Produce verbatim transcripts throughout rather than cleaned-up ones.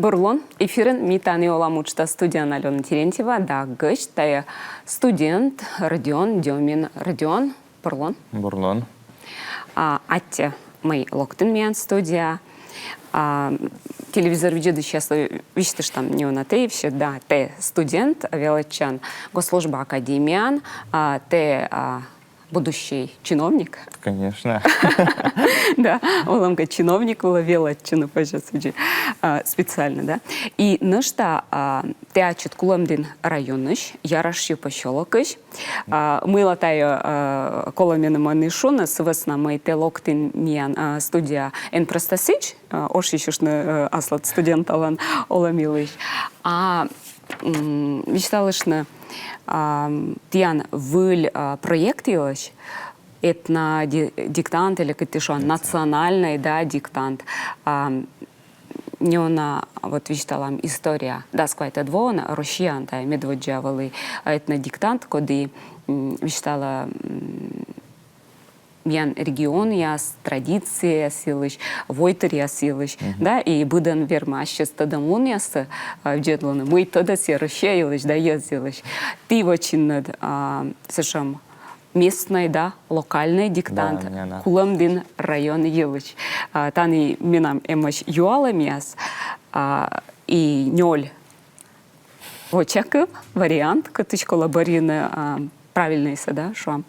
Бур лун. Эфирын «Ми тані олам» уджтас, студияын Алёна Терентьева да гӧсьт тайӧ студент Родион Дёмин. Родион, бур лун. Бур лун. А, аттьӧ, мый локтін миян студияӧ. А, телевизор видзӧдысьяслы висьтыштам неуна, тэ вообще, да, тэ студент, велӧдчан госслужба академияын, а, тэ, а, будущий чиновник. Конечно. Да, олӧм кӧ чиновник вылӧ велӧдчыны позьӧ сідзи, а, специально, да. И нӧшта, а, тэ ачыд Кулӧмдін районысь, Ярашъю посёлокысь. А, мыйла тайӧ, а, колӧ меным ӧні шуны, сы вӧсна мый тэ локтін миян, а, студияӧ эн просто сідз, а, ошйысьыштны, а, аслад студенталӧн олӧм йылысь. А, м, висьталыштны, а, тіян выль, а, проект йылысь, этнодиктант или кыдз ті шуан, национальнӧй, да, диктант. А, неуна вот висьталам история. Дас квайтӧд воын Россияын тайӧ медводдза вӧлі этнодиктант, коді, м, висьталӧ, м, миян регионъяс, традицияяс йылысь, войтыръяс йылысь, да, и быдӧн вермӧ ассьыс тӧдӧмлунъяссӧ, а, видзӧдлыны, мый тӧдӧ сійӧ Россия йылысь да йӧз йылысь. Ті вӧчинныд, а, сэтшӧм местнӧй, да, локальнӧй диктант Кулӧмдін район йылысь. А, тані менам эмӧсь юалӧмъяс, а, и нёль вочакыв, вариант, кытысь колӧ бӧрйыны, а, правильнӧйсӧ, да, шуам.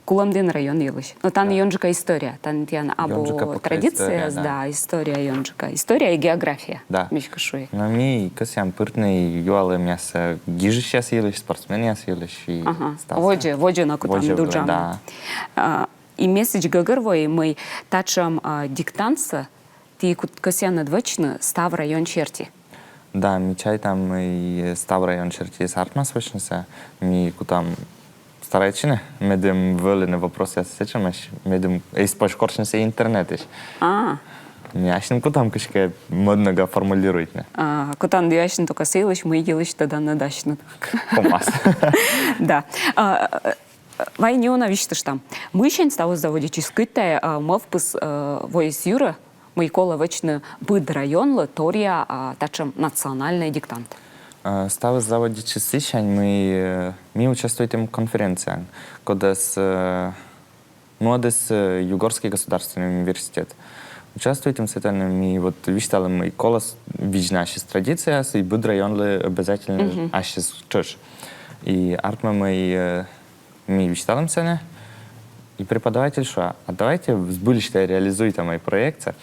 Кулӧмдін район йылысь. Но тані ёнджыка история, тані тіян абу традицияяс, да, история ёнджыка. История и география. Да. Мися, кӧ шуи. Но ми кӧсъям пыртны юалӧмъяссӧ гижысьяс йылысь, спортсменъяс йылысь и ставсӧ. Водзӧ, водзӧ на кутам дуджавны. Да. А, и ме сідз гӧгӧрвои, мый татшӧм, а, диктантсӧ ті кут-, кӧсъянныд вӧчны став район серти. Да, ми чайтам, мый став район серти артмас вӧчнысӧ, ми кутам старайтчыны, медым вӧліны вопросъяс сэтшӧмӧсь, медым эз позь корсьнысӧ интернетысь. А. Ми асьным кутам кыськӧ мӧднӧга формулируйтны. А, кутам ті асьным только сы йылысь, мый йылысь тӧданныд асьныд. Ковмас. Да. А, вай неуна висьтыштам. Мыйсянь ставыс заводитчис, кыдз тайӧ, а, мӧвпыс, а, воис юрӧ, мый колӧ вӧчны быд районлы торъя, а, татшӧм национальнӧй диктант? А, ставыс заводитчис сысянь, мый, э, ми участвуйтім конференцияын, кодӧс, э, нуӧдіс, э, Югорский государственный университет. Участвуйтім сэтӧн, ми вот висьталім, мый колӧ с-, видзны ассьыс традицияяс, и быд районлы обязательно ассьыс тшӧтш. И артмӧ, мый, э, ми висьталім сэні, и преподаватель шуӧ: «А давайте збыльысь тай реализуйтам ай проектсӧ».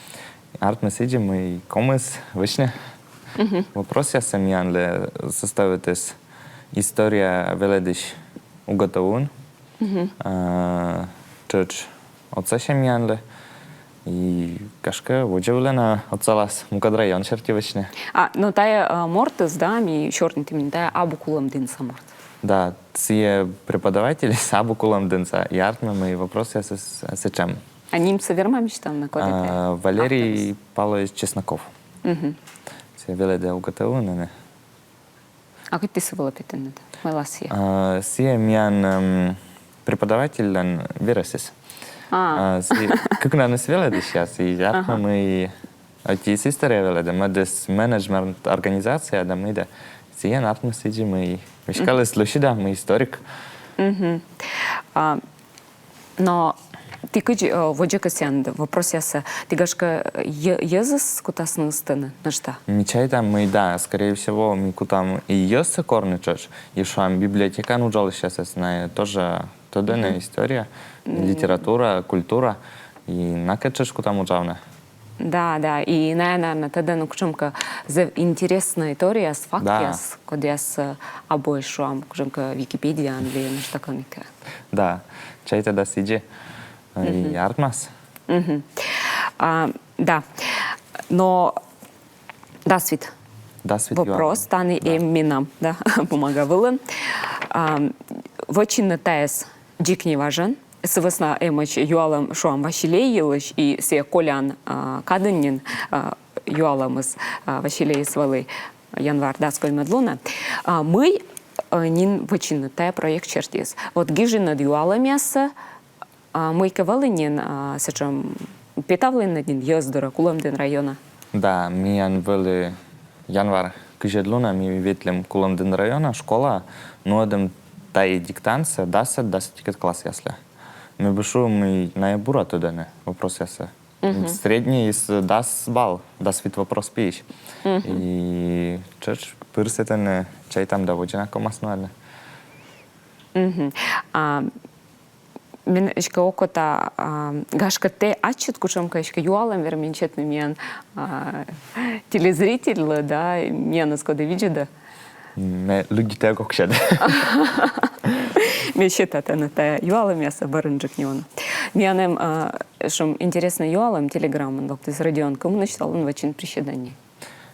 Артмӧ сідзи, мый ковмис вӧчны. Вопросъяссӧ миянлы составитіс история велӧдысь УГТУ-ын. А, тшӧтш отсасьӧ миянлы. И, гашкӧ, водзӧ вылӧ на отсалас мукӧд район серти вӧчны. А, но тайӧ, а, мортыс, да, ми сёрнитім нин, тайӧ абу Кулӧмдінса морт. Да, сійӧ преподавательыс абу Кулӧмдінса, и артмӧ, мый вопросъясыс сэтшӧм. А нимсӧ вермам висьтавны, коді тайӧ? А, Валерий Павлович Чесноков. Сійӧ велӧдӧ УГТУ-ын ӧні. А кыдз ті сы вылӧ петінныд? Мыйла сійӧ? А, сійӧ миян, эм, преподавательлӧн верӧсыс. А. А, сійӧ кыкнанныс велӧдысьяс, и артмӧ, мый ӧтиыс история велӧдӧ, мӧдыс менеджмент организация да мый да. Сійӧн артмӧ сідзи, мый веськаліс лӧсьыда, мый историк. А, но ті кыдз, э, водзӧ кӧсъянныд вопросъяссӧ, ті, гашкӧ, йӧ-, йӧзыс кутасны ыстыны нӧшта? Ми чайтам, мый да, скорее всего, ми кутам и йӧзсӧ корны тшӧтш, и шуам, библиотекаын уджалысьясӧс, найӧ тоже тӧдӧны история, литература, культура, и накӧд тшӧтш кутам уджавны. Да, да. И, наверно, тӧдӧны кутшӧмкӧ зэв интереснӧй торъяс, фактъяс, кодъяссӧ, э, абу, шуам, кутшӧмкӧ Википедияын ли нӧшта кӧнкӧ. Да, чайта да сідзи. И артмас. А, да. Но дас вит. Дас вит вопрос, юалӧм. Тані эм менам, да, бумага вылын. А, вӧчинныд тайӧс дзик неважӧн. Сы вӧсна эмӧсь юалӧм, шуам, «Василей» йылысь, и сійӧ колян, а, кадын нин, а, юалӧмыс, а, «Василейыс» вӧлі январ дас коймӧд лунӧ. А, мый, а, нин вӧчинныд тайӧ проект серти? Вот гижинныд юалӧмъяссӧ, а, мыйкӧ вӧлі нин, а, сэтшӧм петавлінныд нин йӧз дорӧ Кулӧмдін районӧ? Да, миян вӧлі январ кызьӧд лунӧ, ми ветлім Кулӧмдін районӧ, школаӧ, нуӧдім тайӧ диктантсӧ дасӧд, дас ӧтикӧд классъяслы. Ме бы шу, мый найӧ бура тӧдӧны вопросъяссӧ. Средней из дас балл, дас вит вопрос пиысь. И тшӧтш пыр сэтӧні чайтам да водзӧ на ковмас нуӧдны. Мгм. А, мен эськӧ окота, а, гашкӧ, тэ ачыд кутшӧмкӧ эськӧ юалӧм вермин сетны миян, а, телезрительлы, да, миянӧс коді видзӧдӧ. Ме лыддьыны ог сет. Ме сета тэнӧ тайӧ юалӧмъяссӧ бӧрынджык нин. Миян эм, а, шуам, интереснӧй юалӧм телеграммын локтіс: Родион, кымынысь талун вӧчин приседание?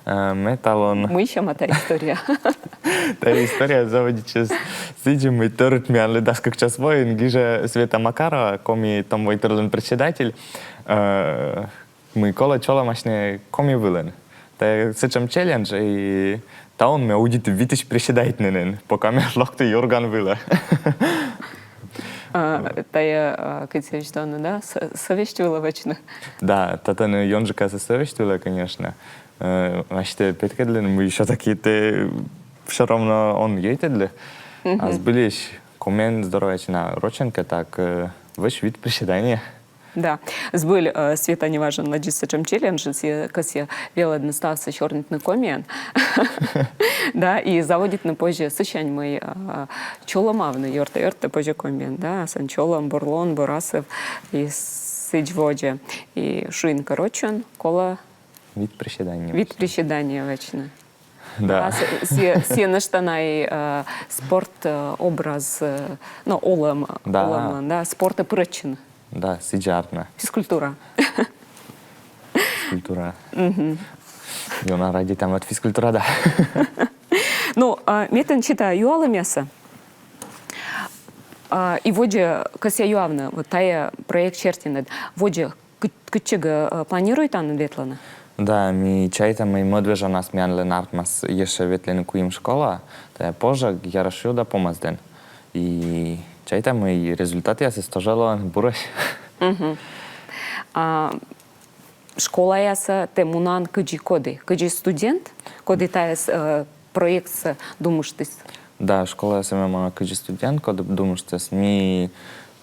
Э, ме талун. Мыйсяма та история? Та история заводитчис сідзи, мый тӧрыт миянлы дас кык час воын гижӧ Света Макарова, Коми том войтырлӧн председатель, э, мый колӧ чолӧмасьны Коми вылын. Та сэтшӧм челлендж, и талун ме удиті витысь приседайтны нин, пока ме ог локты юрган вылӧ. А, тайӧ, а, кыдз шуӧны, да, с-, совесть вылӧ вӧчны? Да, татӧні ёнджыкасӧ совесть вылӧ, конечно. Э, а сэсся петкӧдлін, мый всё-таки тэ всё равно он йӧйтӧдлы. А збыльысь, коми здоровья чина, рочӧн кӧ, так, э, вӧч вит приседание. Да. Збыль, э, Света неважӧн лэдзис сэтшӧм челлендж, сійӧ кӧсйӧ велӧдны ставсӧ сёрнитны комиӧн. Да, и заводитны позьӧ сысянь, мый, э, чолӧмавны ёрта-ёрта позьӧ комиӧн, да, сэн чолӧм, бур лун, бур асыв, и сідз водзӧ. И шуин кӧ, рочӧн колӧ вит приседание вӧчны. Да. Сійӧ нӧшта на и, э, спорт, э, образ, э, но, олӧм, да, олӧмлӧн, да, спортӧ пырӧдчыны. Да, сідз артмӧ. Физкультура. Физкультура. Ёна радейтам ӧд физкультура, да. Ну, а, ме тэн сета юалӧмъяссӧ. А, и водзӧ кӧсъя юавны, вот тайӧ проект серти нин. Водзӧ кыт-, кытчӧкӧ, э, планируйтанныд ветлыны? Да, ми чайтам, мый мӧд вежонас миянлы артмас ещӧ ветлыны куим школаӧ, тайӧ Пожӧг, Ярошъю да Помӧсдін. И чайтам, мый результатъясыс тоже лоӧны бурӧсь. Мгм. А школаясӧ тэ мунан кыдзи коді, кыдзи студент, коді тайӧ, э, проектсӧ думыштіс? Да, школаясӧ ме муна кыдзи студент, коді думыштіс. Ми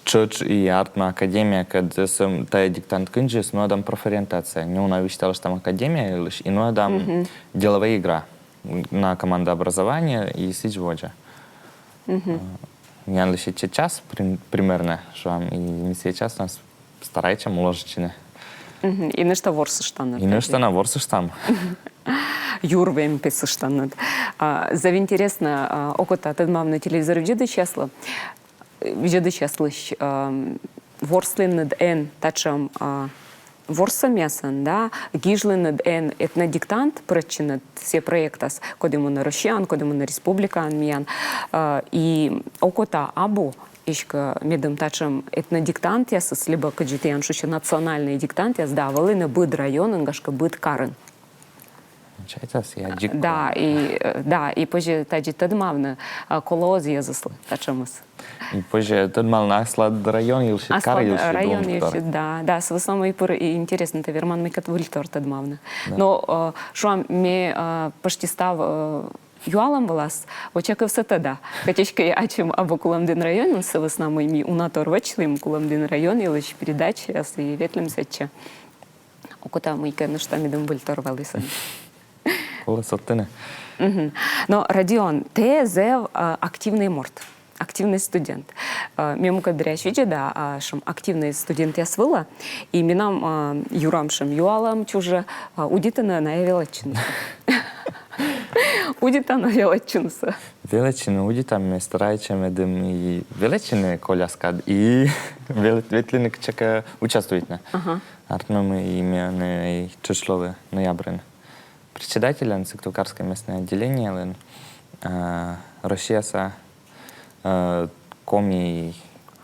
тшӧтш и артмӧ академия, кӧд сӧмын тайӧ диктант кындзи, нуӧдам профориентация. Неуна висьталыштам академия йылысь и нуӧдам деловая игра на командообразование и сідз водзӧ. Мгм. А, миянлы сэтчӧ час, прим-, примерно, шуам, и ми сійӧ часнас старайтчам уложитчыны. Мгм. И нӧшта ворсыштанныд. И нӧшта на ворсыштам. Юр вем петыштанныд. А, зэв интереснӧ, а, окота тӧдмавны телевизор видзӧдысьяслы, видзӧдысьяслысь, ам, ворслінныд эн татшӧм, а, ворсӧмъясӧн, да, гижлінныд эн этнодиктант, пырӧдчинныд сійӧ проектас, коді мунӧ Россияын, коді мунӧ республикаын миян, а, и окота абу эськӧ, медым татшӧм этнодиктантъясыс, либӧ кыдзи тіян шусьӧ национальнӧй диктантъяс, да, вӧліны быд районын, гашкӧ, быд карын. Чайтас, я дзик. Да, и, э, да, и позьӧ тадзи тӧдмавны, а, колӧ оз йӧзыслы татшӧмыс. И позьӧ тӧдмалны аслад район йылысь, кар йылысь, аслад район йылысь, да, да, сы вӧсна мый пыр и интереснӧ, тэ верман мыйкӧ выльтор тӧдмавны. Да. Но, э, шуам, ме, э, пӧшти став, э, юалӧм вылас вочакыв сэтӧда. Кӧть эськӧ ачым абу Кулӧмдін районын, сы вӧсна мый ми унатор вӧчлім Кулӧмдін район йылысь передачаяс и ветлім сэтчӧ. Окота мыйкӧ нӧшта, медым выльтор вӧлі сэн. Колӧ содтыны. Мгм. Но, Родион, тэ зэв, а, активнӧй морт, активнӧй студент. А, ме мукӧддырйи видзӧда, а, шуам, активнӧй студентъяс вылӧ, и менам, а, юрам, шуам, юалӧм чужӧ, а, удитан-ӧ найӧ велӧдчынысӧ? Удитан-ӧ велӧдчынысӧ? Велӧдчыны удитам, ме старайтча, медым и велӧдчыны коляскаад, и вел-, ветлыны кытчӧкӧ участвуйтны. Ага. Артмӧ, мый и миян и тшӧтш лоӧ ноябрын. Председательӧн Сыктывкарскӧй местнӧй отделениелӧн, э, Россияса, э, коми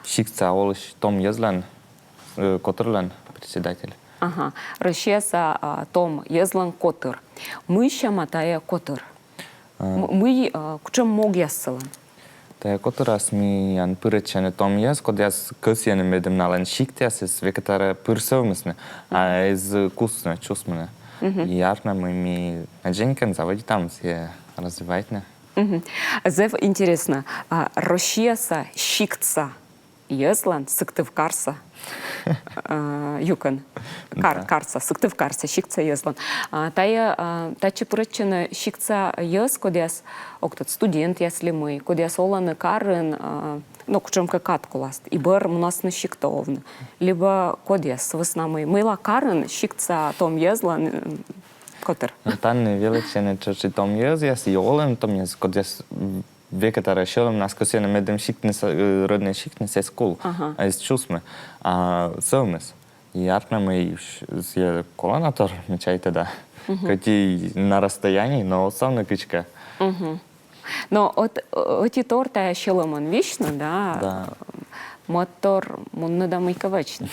сиктса олысь том йӧзлӧн, э, котырлӧн председатель. Ага. Россияса, а, том йӧзлӧн котыр. Мыйсяма тайӧ котыр? А. М-, мый, а, кутшӧм могъяс сылӧн? Тайӧ котырас миян пырӧдчӧны том йӧз, кодъяс кӧсйӧны, медым налӧн сиктъясыс векӧ татӧн пыр сӧвмисны, а эз кусны, чусмыны. И артмӧ, мый ми на дзенькӧн заводитам сійӧ развивайтны. Мгм. Зэв интереснӧ. А, Россияса сиктса йӧзлӧн Сыктывкарса, а, юкӧн. Кар-, да. Карса, Сыктывкарса сиктса йӧзлӧн. А, тайӧ, а, татчӧ пырӧдчӧны сиктса йӧз, кодъяс, ог тӧд, студентъяс ли мый, кодъяс олӧны карын, а, но кутшӧмкӧ кад коласт, и бӧр мунасны сиктӧ овны. Либӧ кодъяс, сы вӧсна мый, мыйла карын сиктса том йӧзлӧн, м, котыр. Но тані велӧдчӧны тшӧтш и том йӧзъяс, и олӧны том йӧз, кодъяс век татшӧм сьӧлӧмнас кӧсйӧны, медым сиктныс, э, роднӧй сиктныс эз кул, ага, а эз чувствуй, а сӧвмис. И артмӧ, мый с-, сійӧ колана тор, ме чайта да. Мгм. Кӧть и на расстоянии, но отсавны кыдзкӧ. Мгм. Но ӧт-, ӧти тор тайӧ сьӧлӧмӧн висьны, да? Да. Мӧд тор мунны да мыйкӧ вӧчны.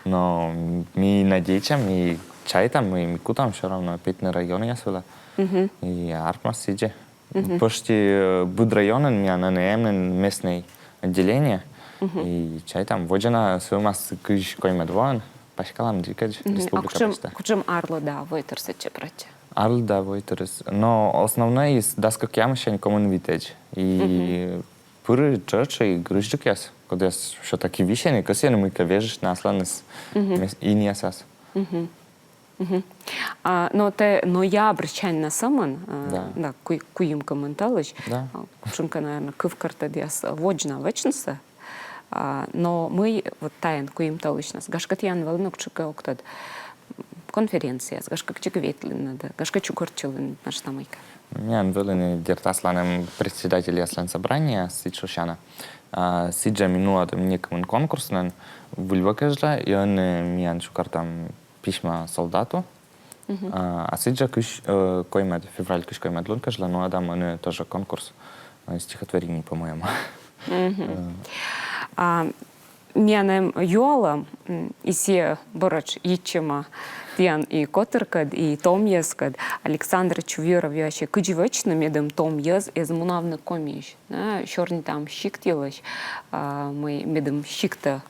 Но ми надейтчам, ми чайтам, ми, ми кутам всё равно петны районъяс вылӧ. Мгм. И артмас сідзи. Мгм. Почти, э, быд районын миян ӧні эмӧсь местнӧй отделение. Мгм. И чайтам, водзӧ на сӧвмас кызь коймӧд воын, паськалам дзикӧдз, мгм, республика пасьта. А кутшӧм, кутшӧм арлыда войтыр сэтчӧ пырӧдчӧ? Арлыда войтырыс. Но основнӧйыс дас кӧкъямыссянь комын витӧдз. И, мгм, пырӧ тшӧтш и грызджыкъяс, кодъяс всё-таки висьӧны, кӧсйӧны мыйкӧ вежыштны асланыс, мгм, мес-, инъясас. Мгм. Мгм. А, но тэ ноябрьсянь на сӧмын, а, да, да, куй-, куим кымын тӧлысь, да, а, кутшӧмкӧ, наверно, кывкӧртӧдъяс водзӧ на вӧчнысӧ. А, но мый вот тайӧн куим тӧлысьнас, гашкӧ, тіян вӧліны кутшӧмкӧ, ог тӧд, конференцияяс, гашкӧ, кытчӧкӧ ветлінныд, гашкӧ, чукӧртчылінныд нӧшта мыйкӧ. Миян вӧліны, дерт, асланым председательяслӧн собрание сідз шусяна. А, сідзжӧ ми нуӧдім некымын конкурс нин, выль во кежлӧ, и ӧні миян чукӧртӧм «Письма солдату». Мгм. А, а сідзжӧ кызь, э, коймӧд, февраль кызь коймӧд лун кежлӧ нуӧдам ӧні тоже конкурс, э, стихотворений, по-моему. Мгм. Э. А, миян эм юалӧм, м, и сійӧ, э, буретш йитчӧма тіян и котыркӧд, и том йӧзкӧд. Александр Чувьюров юасьӧ, кыдзи вӧчны, медым том йӧз эз мунавны Комиысь. Да, сёрнитам сикт йылысь, а, мый медым сиктӧ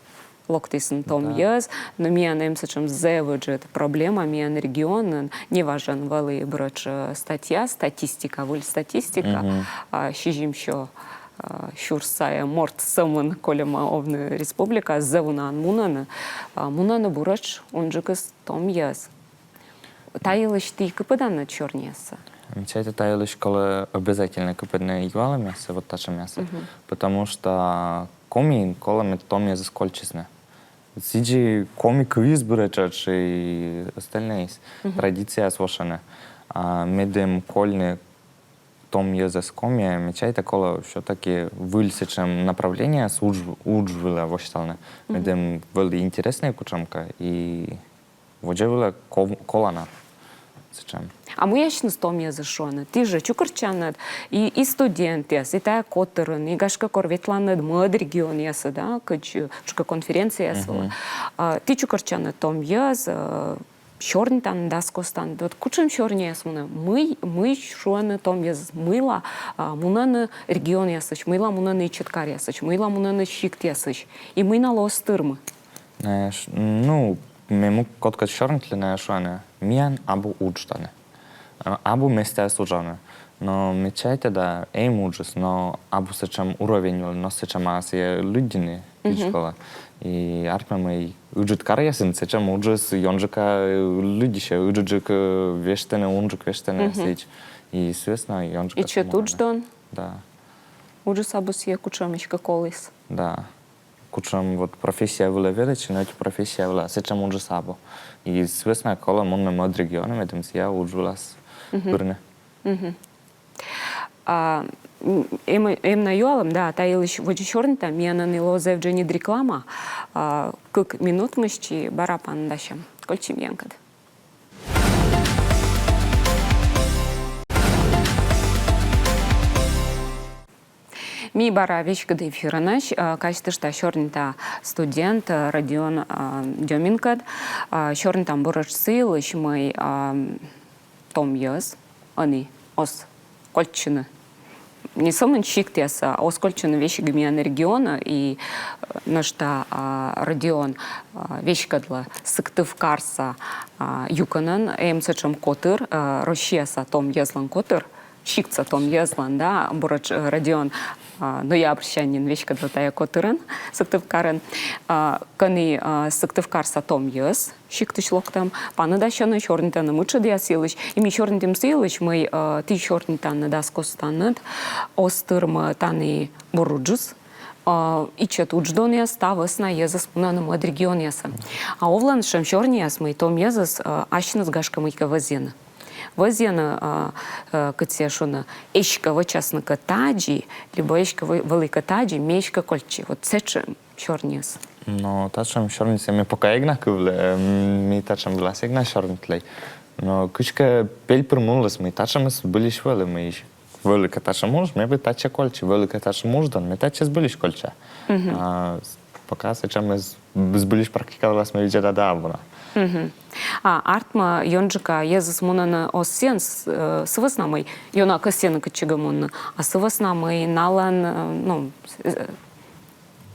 локтісны том йӧз, но миян эм сэтшӧм зэв ыджыд проблема миян регионын, неважӧн вӧлі буретш, э, статья, статистика, выль статистика, а, сизимсё, а, сюрс сайӧ морт сӧмын кольӧма овны республикаӧ, зэв унаӧн мунӧны, а, мунӧны буретш унджыкыс том йӧз. Та йылысь ті кыпӧданныд сёрнияссӧ? Ме чайта, та йылысь колӧ обязательно кыпӧдны юалӧмъяссӧ, вот татшӧмъяссӧ. Мгм. Потому что Комиын колӧ, мед том йӧзыс кольччисны. Сідзи коми кывйыс буретш и остальнӧйыс, мгм, традицияяс вошӧны. А медым кольны том йӧзӧс Комиӧ, ме чайта, колӧ всё-таки выль сэтшӧм направлениеяс удж, удж вылӧ восьтавны. Мгм. Медым вӧлі интереснӧй кутшӧмкӧ и водзӧ вылӧ ко-, колана сэтшӧм. А мый асьныс том йӧзыс шуӧны? Ті жӧ чукӧртчанныд и, и студентъяс, и тайӧ котырын, и, гашкӧ, кор ветланныд мӧд регионъясӧ, да, кыдз, э, кутшӧмкӧ конференцияяс вылӧ. Мгм. А, ті чукӧртчанныд том йӧз, э, сёрнитанныд, дас костанныд. Вот кутшӧм сёрнияс мунӧ? Мый, мый шуӧны том йӧзыс, мыйла, а, мунӧны регионъясысь, мыйла мунӧны ичӧт каръясысь, мыйла мунӧны сиктъясысь, и мый налы оз тырмы? Э, ш-, ну, ме мук-, кодкӧд сёрнитлі, найӧ шуӧны: миян абу удж тані. А, абу местаяс уджавны. Но ме чайта да, эм уджыс, но абу сэтшӧм уровень вылын, но сэтшӧма сійӧ лыддьыны, мгм, кыдз колӧ. И артмӧ, мый ыджыд каръясын сэтшӧм уджыс ёнджыка, э, лыддьысьӧ, ыджыдджык, э, вештӧны, унджык вештӧны, мгм, сідз. И сы вӧсна ёнджыка... Ичӧт удждон? Да. Уджыс абу сійӧ, кутшӧм эськӧ коліс. Да. Кутшӧм вот профессия вылӧ велӧдчыны, ӧти профессия вылӧ, сэтшӧм уджыс абу. И сы вӧсна колӧ мунны мӧд регионӧ, медым сійӧ удж вылас, мгм, пырны. Мгм. А, м, эм, эм на юалӧм, да, та йылысь водзӧ сёрнитам, миян ӧні лоӧ зэв дженьыд реклама, а, кык минут мысти, бара паныдасям. Кольччӧй миянкӧд. Ми бара веськыд эфирынӧсь, а, казьтышта, сёрнита студент, а, Родион, а, Дёминкӧд, а, сёрнитам буретш сы йылысь, мый, а, том йӧз ӧні оз кольччыны не сӧмын сиктъясӧ, а оз кольччыны весиг миян регионӧ, и, э, нӧшта, а, Родион, а, веськӧдлӧ Сыктывкарса, а, юкӧнӧн, эм сэтшӧм котыр, а, Россияса том йӧзлӧн котыр, сиктса том йӧзлӧн, да, буретш, э, Родион, а, ноябрьсянь нин веськӧдлӧ тайӧ котырӧн, Сыктывкарын. А, кӧні, а, Сыктывкарса том йӧз сиктысь локтӧм, паныдасьӧны, сёрнитӧны мытшӧдъяс йылысь, и ми сёрнитім сы йылысь, мый, а, ті сёрнитанныд, ас костанныд, оз тырмы тані бур уджыс, а, ичӧт удждонъяс, та вӧсна йӧзыс мунӧны мӧд регионъясӧ. А овлӧн сэтшӧм сёрнияс, мый том йӧзыс, а, асьныс, гашкӧ, мыйкӧ вӧзйӧны. Вӧзйӧны, а, а, кыдз сійӧ шуны, эськӧ вӧчасны кӧ тадзи, либӧ эськӧ вӧ-, вӧлі кӧ тадзи, ме эськӧ кольччи. Вот сэтшӧм сёрниыс. Но татшӧм сёрнисӧ ме пока эг на кывлы, м, ми татшӧм вылас эг на сёрнитлӧй. Но кыдзкӧ пельпыр муніс, мый татшӧмыс збыльысь вӧлі, мый вӧлі кӧ татшӧм удж, ме бы татчӧ кольччи, вӧлі кӧ татшӧм удждон, ме татчӧ збыльысь кольчча. А с-, пока сэтшӧмыс збыльысь практика вылас ме видзӧда да абу на. А артмӧ, ёнджыка йӧзыс мунӧны оз сиӧн с-, э, сы вӧсна, мый ёна кӧсйӧны кытчӧкӧ мунны, а сы вӧсна, мый налӧн, э, ну, с-, э,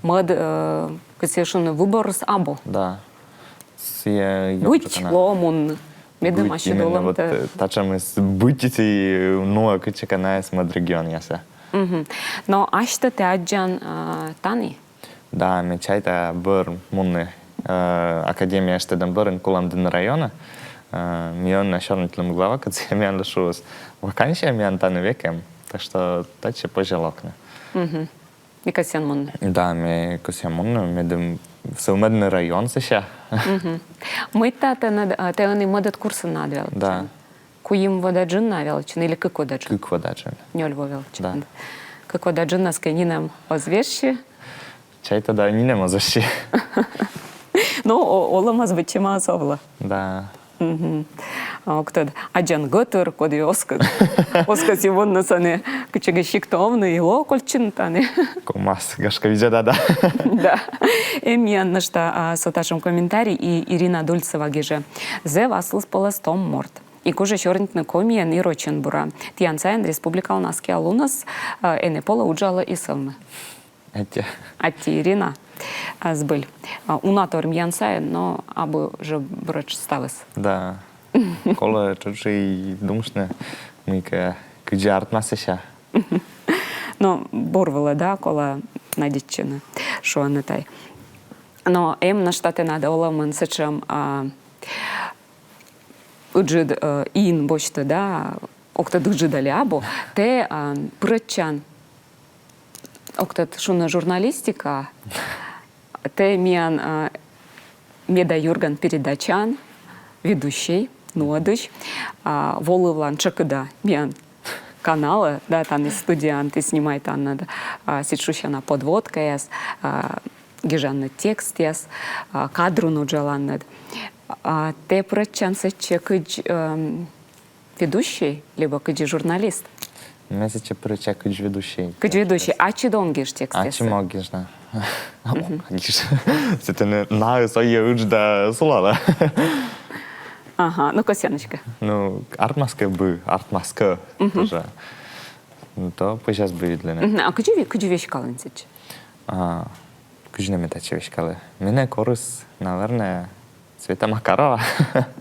мӧд, э, кыдз сійӧ шуны, выборыс абу. Да. Сійӧ ёнджыка на. Быть лоӧ мунны. Медым ассьыд олӧмтӧ. Быть, именно, вот, э, татшӧмыс быть, и, ну, а кытчӧкӧ найӧс мӧд регионъясӧ. Но асьтӧ тэ аддзан, э, тані. Да, ме чайта бӧр мунны, э, академия эштӧдӧм бӧрын Кулӧмдін районӧ. Э, ми ӧні сёрнитім главаӧн, кӧть сійӧ миянлы шуис: вакансия миян тані век эм. Так что татчӧ позьӧ локны. Ме кӧсъян мунны. Да, ме кӧсъя мунны, медым сӧвмӧдны район сэсся. Мыйта тэнад, а, тэ ӧні мӧдӧд курсын на велӧдчан? Да. Куим во да джын на велӧдчан или кык во да джын? Кык во да джын. Нёль во велӧдчан. Да. Кык во да джыннас кӧ нинӧм оз вежсьы? Чайта да, нинӧм оз вежсьы. Ну, о-, олӧмас быдсямаыс овлӧ. Да. А, ог тӧд, аддзан гӧтыр, коді оз кӧ-, оз кӧсйы мунны сэні кытчӧкӧ сиктӧ овны, и лоӧ кольччыны тані. Ковмас, гашкӧ, видзӧда да. Да. Эм миян нӧшта, а, со татшӧм комментарий, и Ирина Дульцева гижӧ: «Зэв аслыспӧлӧс том морт. И кужӧ сёрнитны комиӧн и рочӧн бура. Тіян сайын республикалӧн аскиа луныс, а, энӧ полӧ уджалӧ и сӧвмӧ». Аттьӧ. Аттьӧ, Ирина. А, збыль. А, уна тор миян сайын, но абу жӧ буретш ставыс. Да. Колӧ тшӧтш и думыштны, мыйкӧ, кыдзи артмас сэсся. Но бур вылӧ, да, колӧ надейтчыны, шуӧны тай. Но эм нӧшта тэнад олӧмын сэтшӧм, а, ыджыд, э, ин босьтӧ, да, ог тӧд, ыджыд али абу, тэ, а, пырӧдчан, ог тӧд, шуны журналистикаӧ, тэ миян, а, «Меда юрган» передачаын ведущӧй, нуӧдысь, а, волывлан тшӧкыда миян каналӧ, да, тані студияын ті снимайтанныд, а, сідз шусяна подводкаяс, а, гижанныд текстъяс, а, кадрын уджаланныд. А тэ пырӧдчан сэтчӧ кыдз, эм, ведущӧй либӧ кыдзи журналист? Ме сэтчӧ пырӧдча кыдз ведущӧй. Кыдз ведущӧй. Ачыд он гиж текстъяссӧ? Ачым ог гиж на. Ог гиж. Сэтӧн на сійӧ ыджда сулалӧ. Ага, ну, кӧсъянныд кӧ. Ну, артмас кӧ бы, артмас кӧ тоже. Ну, то позяс бы видлыны. А кыдзи ве-, кыдзи веськалін сэтчӧ? А, кыдзи нӧ ме татчӧ веськалі? Менӧ корис, наверное, Света Макарова.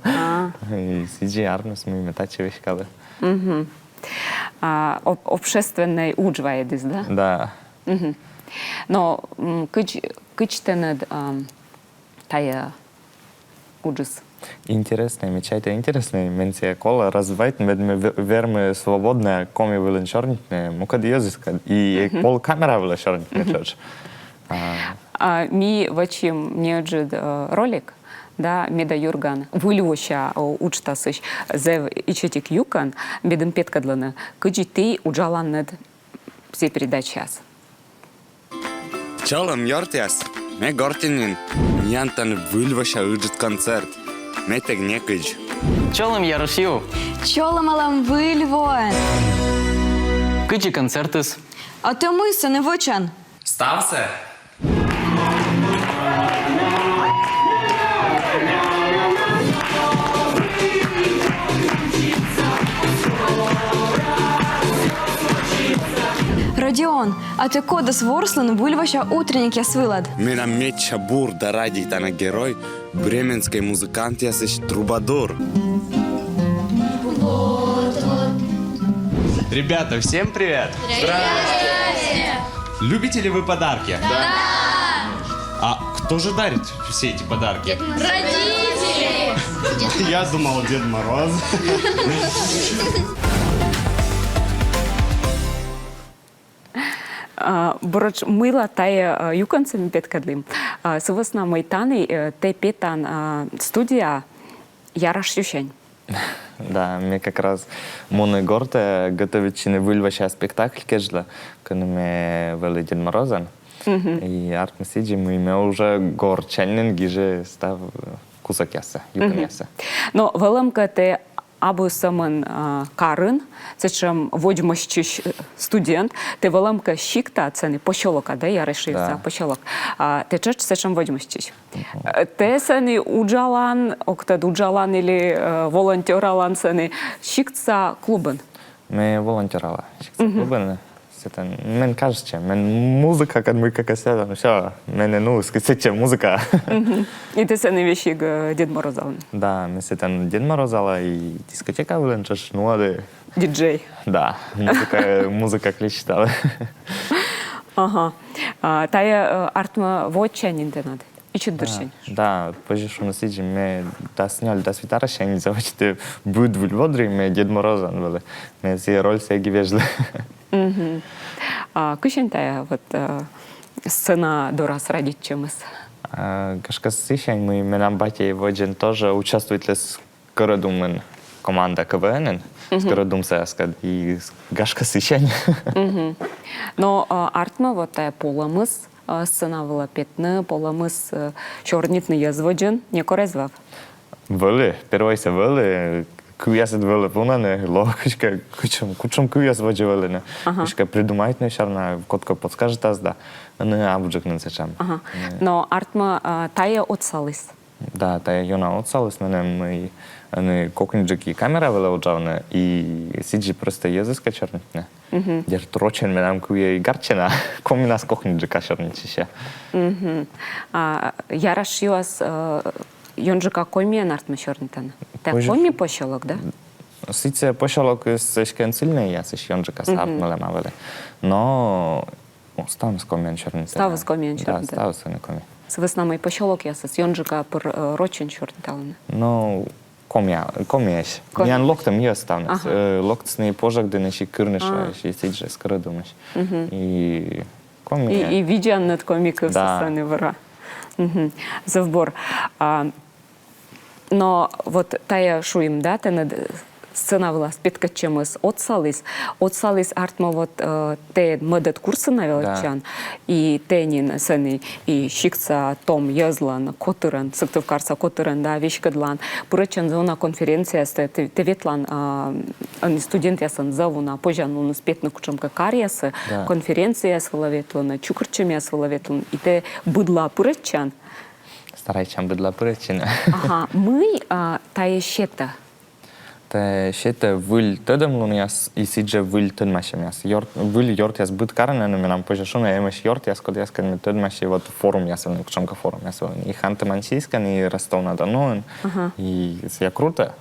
А. И сідзи артмис, мый ме татчӧ веськалі. А, об-, общественнӧй удж вайӧдіс, да? Да. Но, м, кыдз, кыдз тэныд, ам, тайӧ уджыс? Интереснӧй, ме чайта, интереснӧй. Мен сійӧ колӧ развивайтны, мед ме ве-, верми свободнӧя коми вылын сёрнитны мукӧд йӧзыскӧд. И эг пол камера вылӧ сёрнитны тшӧтш. А. А, ми вӧчим неыджыд, э, ролик, да, «Меда юрган» выльвося, э, уджтасысь зэв ичӧтик юкӧн, медым петкӧдлыны, кыдзи ті уджаланныд сійӧ передачаяс. Чолӧм, ёртъяс! Ме гортын нин. Миян тані выльвося ыджыд концерт. Мед эг некыдз. Чолӧм, Ярушью! Чолӧмалам, Выль во! Кыдзи концертыс? А тэ мый сэні вӧчан? Ставсӧ. Дион, а тэ кодӧс ворслін Выль вося утренникъяс вылад? Менам медся бур да радейтана герой — бременскӧй музыкантъясысь Трубадур. Ребята, всем привет! Здравствуйте! Любите ли вы подарки? Да! А кто же дарит все эти подарки? Родители! Я думал, Дед Мороз. А, бур ӧтш, мыйла тайӧ, а, юкӧнсӧ ми петкӧдлім? А, сы вӧсна мый тані, э, тэ петан, а, студияӧ ярашъюсянь. Да, ме как раз муні гортӧ готовитчыны Выль вося спектакль кежлӧ, кӧні ме вӧлі Дед Морозӧн. И артмӧ сідзи, мый ме уже гортсянь нин гижи став кусӧкъяссӧ, юкӧнъяссӧ. Но вӧлӧмкӧ, тэ абу сӧмын, а, карын сэтшӧм водзмӧстчысь, э, студент, тэ вӧлӧмкӧ сиктад, сэні посёлокад, да, ярашъюса посёлок. А, тэ тшӧтш сэтшӧм водзмӧстчысь. Э, тэ сэні уджалан, ог тӧд, уджалан или, э, волонтёралан сэні сиктса клубын? Ме волонтёрала сиктса клубын. Сэтӧн, мен кажитчӧ, мен музыкакӧд мыйкӧ кӧ сетан, всё, менӧ нуис кӧ сэтчӧ музыка. И тэ сэні весиг, э, Дед Морозалан? Да, ме сэтӧн Дед Морозала и дискотека вылын тшӧтш нуӧді. Диджей. Да, музыка, музыка клещиталі. Ага. А, тайӧ, э, артмӧ, воӧдчанін тэнад? Ичӧт дырсянь? Да, позьӧ шуны сідзи, ме дас нёль, дас вит арӧссянь заводиті быд Выль водрӧ, ме Дед Морозӧн вӧлі. Ме сійӧ рольсӧ эг и вежлы. А кысянь тайӧ вот, э, сцена дорас радейтчӧмыс? А, гашкӧ, сысянь, мый менам батьӧй водзын тоже участвуйтліс Скӧрӧдумын команда КВН-ын, Скӧрӧдумсаяскӧд, и с-, гашкӧ, сысянь. Но, э, артмӧ, вот тайӧ полӧмыс, э, сцена вылӧ петны, полӧмыс, э, сёрнитны йӧз водзын, некор эз вӧв? Вӧлі, первойсӧ вӧлі, кывъясыд вӧлі вунӧны, лоӧ кыськӧ, кутшӧм, кутшӧм кывъяс водзӧ вӧліны. Кыськӧ придумайтны сёрнитны, кодкӧ подскажитас да, ӧні абуджык нин сэтшӧм. Ага. Но артмӧ, э, тайӧ отсаліс. Да, тайӧ ёна отсаліс меным, и ӧні кокньыджык и камера вылӧ уджавны, и сідзи просто йӧзыскӧд сёрнитны. Дерт, рочӧн менам кывъяс гартчӧны, комиӧн кокньыджыка сёрнитчыся. А ярашъяс, э, ёнджыка комиӧн артмӧ сёрнитӧны? Тайӧ коми посёлок, да? Сэтшӧм посёлокысь эськӧ сыльнӧйясысь ёнджыкасӧ артмӧ лоӧма вӧлі. Но ставныс комиӧн сёрнитӧны. Ставыс комиӧн сёрнитӧны. Да, ставыс ӧні коми. Сы вӧсна мый посёлокъясыс ёнджыка пыр, э, рочӧн сёрниталӧны. Но комиӧн, комиӧсь. Миян локтӧм йӧз ставныс. Ага. Э, локтісны Пожӧгдінысь, Кырныша, сідзжӧ Скӧрӧдумысь. И коми. И, и видзанныд коми кывсӧ сэні вӧрӧ. Зэв бур. А, но вот тайӧ, шуим да, тэныд сцена вылас петкӧдчӧмыс отсаліс. Отсаліс артмӧ вот, э, тэ мӧдӧд курсын на велӧдчан. И тэ нин сэні и сиктса том йӧзлӧн котырӧн, Сыктывкарса котырӧн, да, веськӧдлан. Пырӧдчан зэв уна конференцияясӧ, тэ, тэ ветлан, а, ӧні студентъясӧн зэв уна, позянлуныс петны кутшӧмкӧ каръясӧ, конференцияяс вылӧ ветлыны, чукӧртчӧмъяс вылӧ ветлыны. И тэ быдлаӧ пырӧдчан. Старайтчан быдлаӧ пырӧдчыны. Ага, мый, а, тайӧ сетӧ? Тайӧ сетӧ выль тӧдӧмлунъяс и сідзжӧ выль тӧдмасьӧмъяс. Ёрт, выль ёртъяс быд карӧн, но менам, позьӧ шуны, эмӧсь ёртъяс, кодъяскӧд ме тӧдмаси вот форумъясӧн, кутшӧмкӧ форумъяс вылын. И Ханты-Мансийскын, и Ростов-на-Донуын. Ага. И сійӧ круто.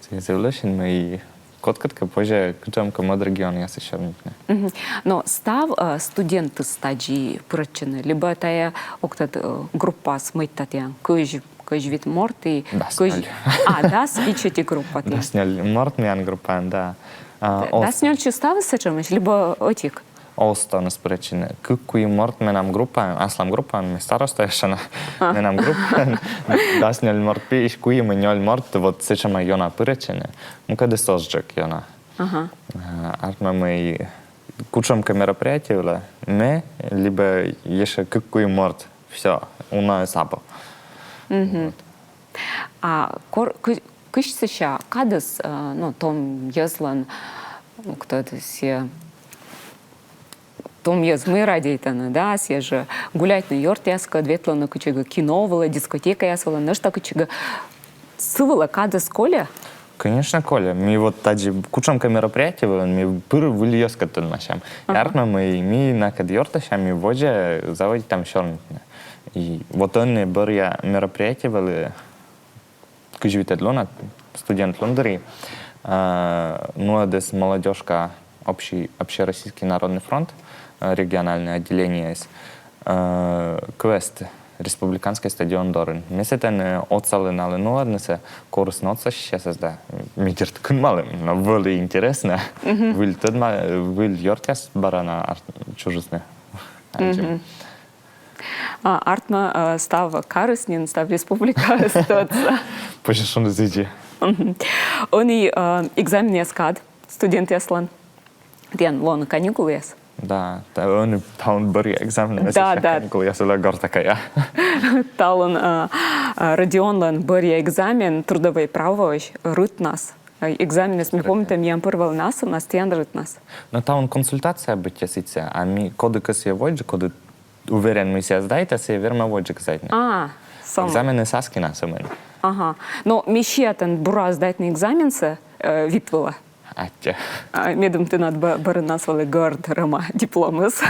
Сійӧ зэв лӧсьыд, и кодкӧдкӧ позьӧ кутшӧмкӧ мӧд регионъясысь сёрнитны. Но став, э, студентыс тадзи пырӧдчӧны, либӧ тайӧ, ог тӧд, э, группаыс мыйта тіян, кызь, кызь вит морт и... Дас нёль. А, дас ичӧтик группа тіян. Дас нёль морт миян группаын, да. А, дас нёльсянь ставыс сэтшӧмӧсь, либӧ ӧтик? Оз ставныс пырӧдчыны. Кык-куим морт менам группаын, аслам группаын, ме староста ещӧ на. Менам группаын дас нёль морт пиысь куим и нёль морт, вот сэтшӧма ёна пырӧдчӧны. Мукӧдыс озджык ёна. Ага. А, артмӧ, мый кутшӧмкӧ мероприятие вылӧ ме либӧ ещӧ кык-куим морт. Всё, унаыс абу. Вот. А кор-, кы-, кысь сэсся кадыс, э, ну, том йӧзлӧн, ог тӧд, сійӧ, том йӧз мый радейтӧны, да, сійӧ жӧ гуляйтны ёртъяскӧд, ветлыны кытчӧкӧ кино вылӧ, дискотекаяс вылӧ, нӧшта кытчӧкӧ. Сы вылӧ кадыс кольӧ? Конечно, коли. Ми вот тадзи кутшӧмкӧ мероприятие вылын, ми пыр выль йӧзкӧд тӧдмасям. Ага. Артмӧ, мый ми накӧд ёртасям и водзӧ заводитам сёрнитны. И вот ӧні бӧръя мероприятие вӧлі, кызь витӧд лунӧ, студент лун дырйи, э, нуӧдіс «Молодёжка», общий, Общероссийский народный фронт, э, региональнӧй отделениеыс, э, квест республиканскӧй стадион дорын. Ме сэтӧн, э, отсалі налы нуӧднысӧ, корисны отсасьысьясӧс да. Ме, дерт, кынмалі, но вӧлі интереснӧ. Мгм. Выль тӧдма-, выль ёртъяс бара на ар-, чужисны. Мгм. А, артмӧ, э, став карыс нин, став республикаыс тӧдса. Позьӧ шуны сідзи. Мгм. Ӧні, э, экзаменъяс кад студентъяслӧн. Тіян лоӧны каникулъяс? Да, та ӧні талун бӧръя экзамен, да, да. Каникулъяс вылӧ гортӧ кая. Талун, э, э, Родионлӧн бӧръя экзамен трудовӧй правоысь рытнас. Э, экзаменыс, ми помнитам, миян пыр вӧлі на асывнас, тіян рытнас. Но талун консультация быттьӧ сэтшӧм, а ми, коді кӧсйӧ водзӧ, коді уверен, мый сійӧ сдайтӧ, сійӧ вермӧ водзӧ сдайтны. А, сӧмын. Экзаменыс аски на сӧмын. Ага. Но ме сиа тэн бура сдайтны экзаменсӧ, э, вит вылӧ. Аттьӧ. А, медым тэнад б-, бӧрыннас вӧлі горд рӧма дипломыс.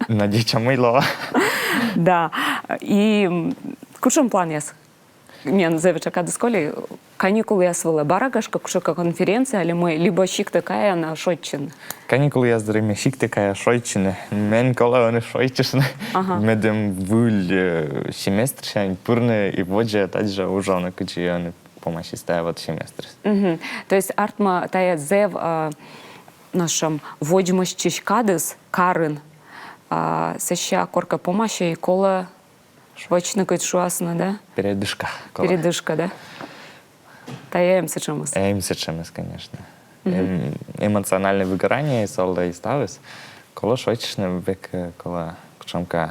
Надейтча, мый лоӧ. Да. И, м, кутшӧм планъяс? Миян зэв тшӧкыд колис, каникулъяс вылӧ бара, гашкӧ, кутшӧмкӧ конференция али мый, либӧ сиктӧ кая на шойччыны? Каникулъяс дырйи ме сиктӧ кая шойччыны. Мен колӧ ӧні шойччыны. Ага. Медым выль, э, семестрсянь пырны и водзӧ тадзи уджавны, кыдзи ӧні помасис тайӧ вот семестрыс. Мгм. То есть артмӧ, тайӧ зэв, э, нашӧм водзмӧстчысь кадыс карын, а, сэсся коркӧ помасьӧ и колӧ вӧчны, кыдз шуасны, да? Передышка. Колӧ. Передышка, да? Тайӧ эм сэтшӧмыс. Эм сэтшӧмыс, конечно. Мгм. Эм эмоциональнӧй выгорание, и сылы, и ставыс. Колӧ шойччыны, век, э, колӧ кутшӧмкӧ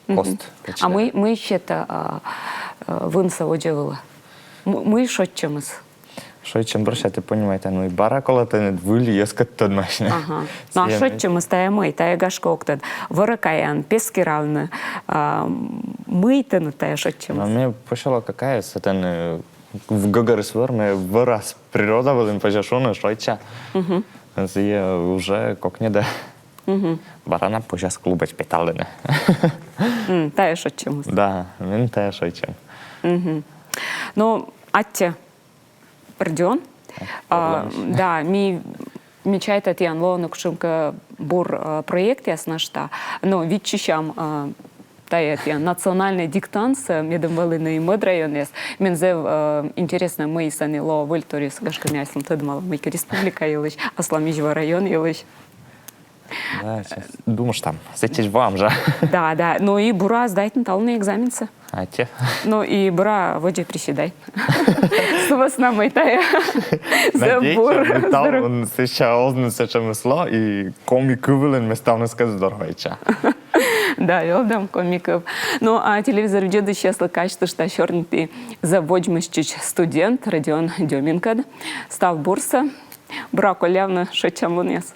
кост. Мгм. А мый, мый сетӧ, а, а, вынсӧ водзӧ вылӧ? М-, мый шойччӧмыс? Шойччӧм бӧрся тэ понимайтан, мый бара колӧ тэныд выль йӧзкӧд тӧдмасьны. Ага. Но а шойччӧмыс тайӧ мый? Тайӧ, гашкӧ, ог тӧд. Вӧрӧ каян, пес керавны, а, мый тэныд тайӧ шойччӧмыс? Но ме посёлокӧ кайи, сэтӧн, э, гӧгӧрыс вӧр, ме вӧрас природа вылын, позьӧ шуны, шойчча. Мгм. Сійӧ уже кокньӧдӧ. Мгм. Бара на позяс клубӧдз петалны. М, тайӧ шойччӧмыс. Да, мен тайӧ шойччӧм. Мгм. Но аттьӧ, Родион. А, да, ми, ми чайтам, тіян лоӧны кутшӧмкӧ бур, а, проектъяс нӧшта. Но виччысям, а, тайӧ тіян национальнӧй диктантсӧ, медым вӧліны и мӧд районъяс. Мен зэв, а, интереснӧ, мый сэні лоӧ выль турист, гашкӧ, ми аслым тӧдмалам мыйкӧ республика йылысь, аслам Изьва район йылысь. Да, сейчас думыштам. Сэтчӧдз воам жӧ. Да, да. Ну и бура сдайтны талун экзаменсӧ. Аттьӧ. Ну и бура водзӧ приседай. Сы вӧсна мый тайӧ зэв бур. Надейтча, мый талун сэсся оз нин сэтшӧмыс ло, и коми кыв вылын ме ставныскӧд здоровайтча. Да, велӧдам коми кыв. Ну, а телевизор видзӧдысьяслы казьтышта, сёрниті зэв водзмӧстчысь студент Родион Дёминкӧд. Став бурсӧ. Бура коллявны, шойччан лунъяс.